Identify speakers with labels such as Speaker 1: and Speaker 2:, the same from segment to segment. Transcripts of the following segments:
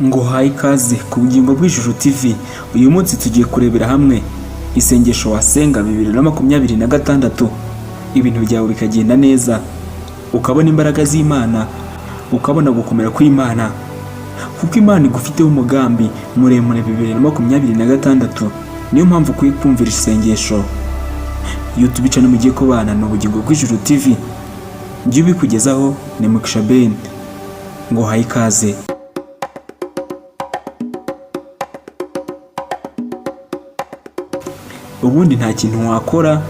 Speaker 1: Nguhaye ikaze ku Bugingo bw'Ijuru TV. Uyu munsi tugiye kurebera hamwe isengesho wasenga 2026, ibintu byawe bikagenda neza, ukabona imbaraga z'Imana, ukabona gukomera kw'Imana, kuko Imana igufiteho umugambi muremure 2026. Niyo mpamvu ukwiye kumvira isengesho. YouTube channel mugiye kubana ni Ubugingo bw'Ijuru TV. Njye ubikugezaho ni Mugisha Ben. Nguhaye ikaze. Ubundi nta kintu wakora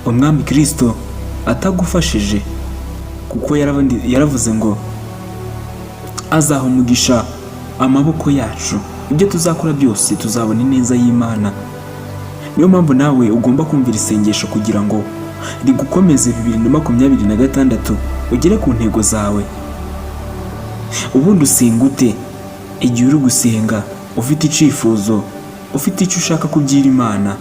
Speaker 1: Umwami Kristo atagufashije, kuko yaravuze ngo azaha umugisha amaboko yacu, ibyo tuzakora byose tuzabona ineza y'Imana. Niyo mpamvu nawe ugomba kumvira isengesho kugira ngo rigukomeze 2026 ugere ku ntego zawe. Ubundi usenga ute? Igihe uri gusenga ufite icyifuzo, ufite icyo ushaka kubyira Imana.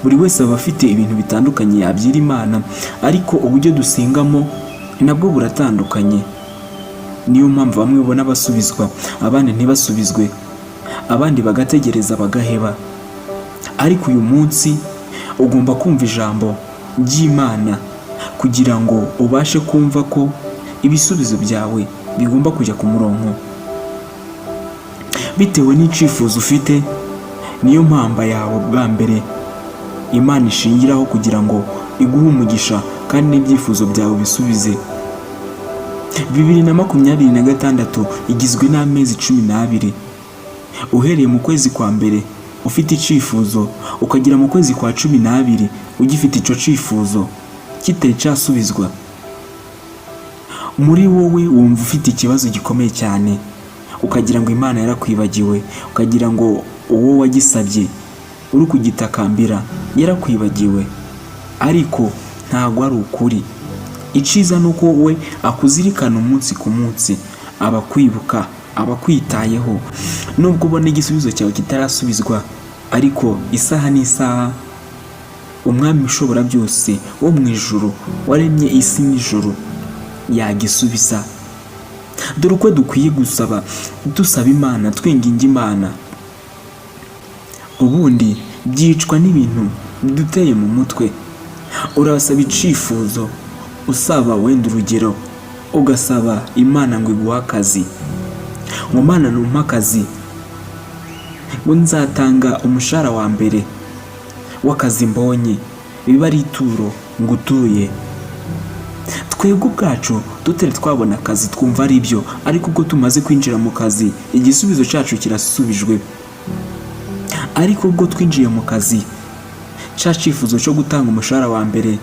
Speaker 1: Buri wese aba afite ibintu bitandukanye yabyira Imana, ariko uburyo dusengamo nabwo buratandukanye. Niyo mpamvu bamwe ubona basubizwa, abandi ntibasubizwe, abandi bagategereza bagaheba. Ariko uyu munsi ugomba kumva ijambo ry'Imana kugira ngo ubashe kumva ko ibisubizo byawe bigomba kujya ku murongo. Bitewe n'icyifuzo ufite, niyo mpamba yawe bwa mbere Imana ishingiraho kugira ngo iguhe umugisha kandi n'ibyifuzo byawe bisubize. 2026 igizwe n'amezi 12. Uhereye mu kwezi kwa mbere ufite icyifuzo, ukagera mu kwezi kwa 12 ugifite icyo cyifuzo kitari cyasubizwa, muri wowe wumva ufite ikibazo gikomeye cyane, ukagira ngo Imana yarakwibagiwe, ukagira ngo uwo wagisabye uri kugitakambira yarakwibagiwe, ariko ntabwo ari ukuri. Icyiza ni uko we akuzirikana umunsi ku munsi, aba akwibuka, aba akwitayeho. Nubwo ubona igisubizo cyawe kitarasubizwa, ariko isaha n'isaha Umwami ushobora byose wo mu ijuru waremye isi n'ijuru yagisubiza. Dore uko dukwiye gusaba, dusaba Imana, twinginga Imana. Ubundi byicwa n'ibintu biduteye mu mutwe. Urasaba icyifuzo, usaba wenda urugero, ugasaba Imana ngo iguhe akazi, ngo Mana numpe akazi, ngo nzatanga umushahara wa mbere w'akazi mbonye, biba ari ituro ngutuye. Twebwe ubwacu tutari twabona akazi twumva ari byo, ariko ubwo tumaze kwinjira mu kazi igisubizo cyacu kirasubijwe. Ariko ubwo twinjiye mu kazi, cya cyifuzo cyo gutanga umushahara wa mbere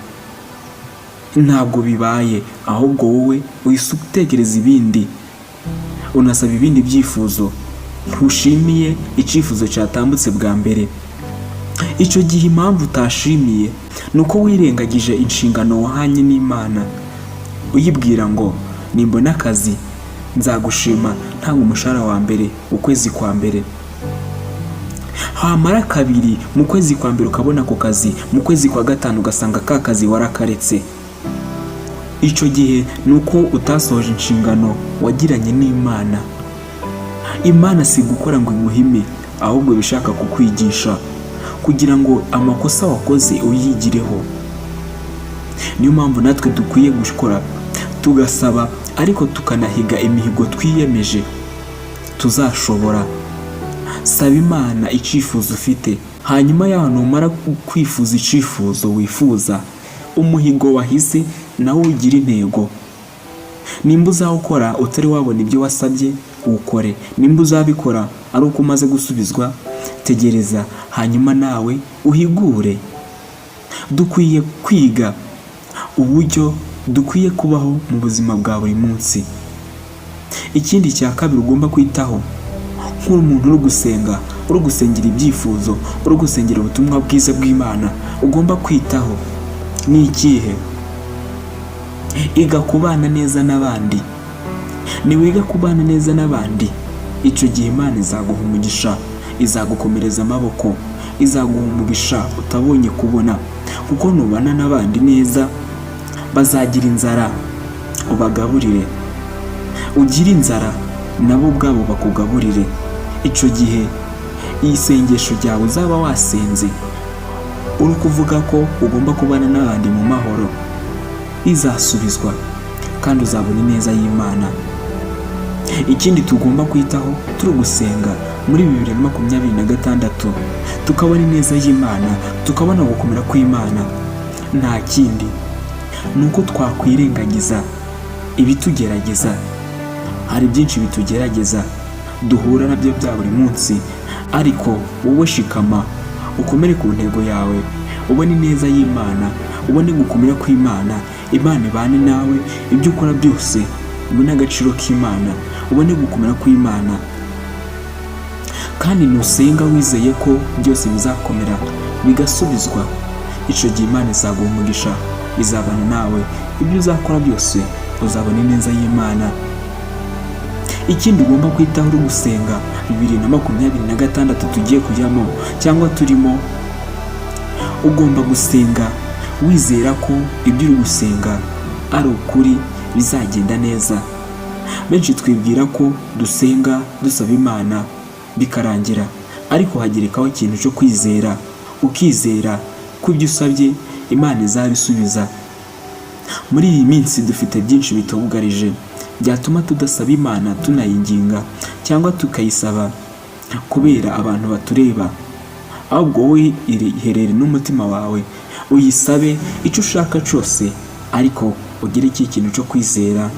Speaker 1: ntabwo bibaye, ahubwo wowe uhise utekereza ibindi, unasaba ibindi byifuzo, ntushimiye icyifuzo cyatambutse bwa mbere. Icyo gihe impamvu utashimiye ni uko wirengagije inshingano wahanye n'Imana, uyibwira ngo nimbona akazi nzagushima ntanga umushahara wa mbere ukwezi kwa mbere. Hamara kabiri mu kwezi kwa mbere ukabona ako kazi, mu kwezi kwa gatanu ugasanga ka kazi warakaretse. Icyo gihe ni uko utasohoje inshingano wagiranye n'Imana. Imana si gukora ngo iguhime, ahubwo bishaka kukwigisha kugira ngo amakosa wakoze uyigireho. Niyo mpamvu natwe dukwiye gukora tugasaba, ariko tukanahiga imihigo twiyemeje tuzashobora. Saba Imana icyifuzo ufite, hanyuma yaho numara kwifuza icyifuzo wifuza, umuhigo wahize nawo ugira intego. Nimba uzawukora utari wabona ibyo wasabye, wukore. Nimba uzabikora ari uko umaze gusubizwa, tegereza hanyuma nawe uhigure. Dukwiye kwiga uburyo dukwiye kubaho mu buzima bwa buri munsi. Ikindi cya kabiri ugomba kwitaho nk'umuntu uri gusenga, uri gusengera ibyifuzo, uri gusengera ubutumwa bwiza bw'Imana, ugomba kwitaho ni ikihe? Iga kubana neza n'abandi. Niwiga kubana neza n'abandi, icyo gihe Imana izaguha umugisha, izagukomereza amaboko, izaguha umugisha utabonye kubona, kuko nubana n'abandi neza bazagira inzara ubagaburire, ugire inzara Nabo ubwabo bakugaburire. Icyo gihe iyi sengesho ryawe uzaba wasenze uri kuvuga ko ugomba kubana n'abandi mu mahoro, izasubizwa kandi uzabona ineza y'Imana. Ikindi tugomba kwitaho turi gusenga muri 2026, tukabona ineza y'Imana, tukabona gukomera kw'Imana, nta kindi, ni uko twakwirengagiza ibitugerageza. Hari byinshi bitugerageza duhura nabyo bya buri munsi, ariko wowe shikama, ukomere ku ntego yawe, ubone ineza y'Imana, ubone gukomera kw'Imana. Imana ibane nawe, ibyo ukora byose ubone agaciro k'Imana, ubone gukomera kw'Imana. Kandi nusenga wizeye ko byose bizakomera, bigasubizwa, icyo gihe Imana izaguha umugisha, izabana nawe, ibyo uzakora byose uzabona ineza y'Imana. Ikindi ugomba kwitaho uri gusenga 2026 tugiye kujyamo cyangwa turimo, ugomba gusenga wizera ko ibyo uri gusenga ari ukuri, bizagenda neza. Benshi twibwira ko dusenga dusaba Imana bikarangira, ariko hagerekaho ikintu cyo kwizera, ukizera ko ibyo usabye Imana izabisubiza. Muri iyi minsi dufite byinshi bitugarije byatuma tudasaba Imana tunayinginga, cyangwa tukayisaba kubera abantu batureba. Ahubwo wowe iherere n'umutima wawe, uyisabe icyo ushaka cyose, ariko ugire iki kintu cyo kwizera.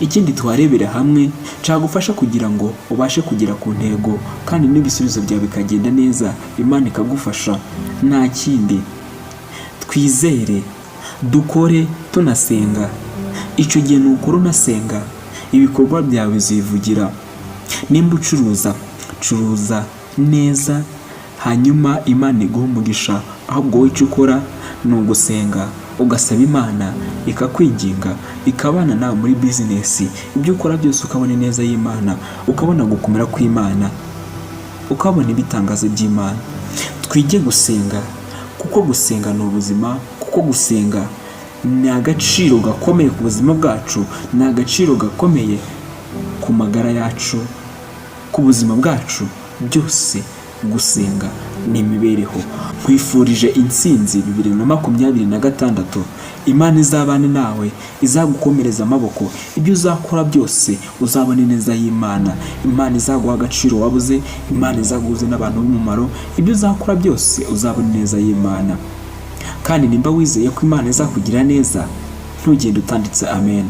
Speaker 1: Ikindi twarebera hamwe cyagufasha kugira ngo ubashe kugera ku ntego kandi n'ibisubizo byawe bikagenda neza, Imana ikagufasha, nta kindi, twizere, dukore tunasenga. Icyo gihe nukora unasenga, ibikorwa byawe bizivugira. Nimba ucuruza, curuza neza, hanyuma Imana iguha umugisha. Ahubwo wowe icyo ukora ni ugusenga, ugasaba Imana, ikakwinginga, ikabana nawe muri bizinesi, ibyo ukora byose ukabona ineza y'Imana, ukabona gukomera kw'Imana, ukabona ibitangazo by'Imana. Twige gusenga, kuko gusenga ni ubuzima, kuko gusenga ni agaciro gakomeye ku buzima bwacu, ni agaciro gakomeye ku magara yacu, ku buzima bwacu byose. Gusenga ni imibereho. Nkwifurije intsinzi 2026. Imana izabane nawe, izagukomereza amaboko, ibyo uzakora byose uzabona ineza y'Imana. Imana izaguha agaciro wabuze, Imana izaguhuze n'abantu b'umumaro, ibyo uzakora byose uzabona ineza y'Imana. Kandi nimba wizeye ko Imana izakugira neza, ntugende utanditse amen,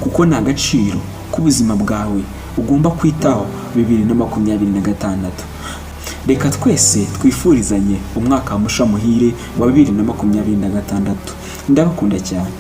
Speaker 1: kuko ni agaciro k'ubuzima bwawe ugomba kwitaho 2026. Reka twese twifurizanye umwaka musha muhire wa 2026. Ndabakunda cyane.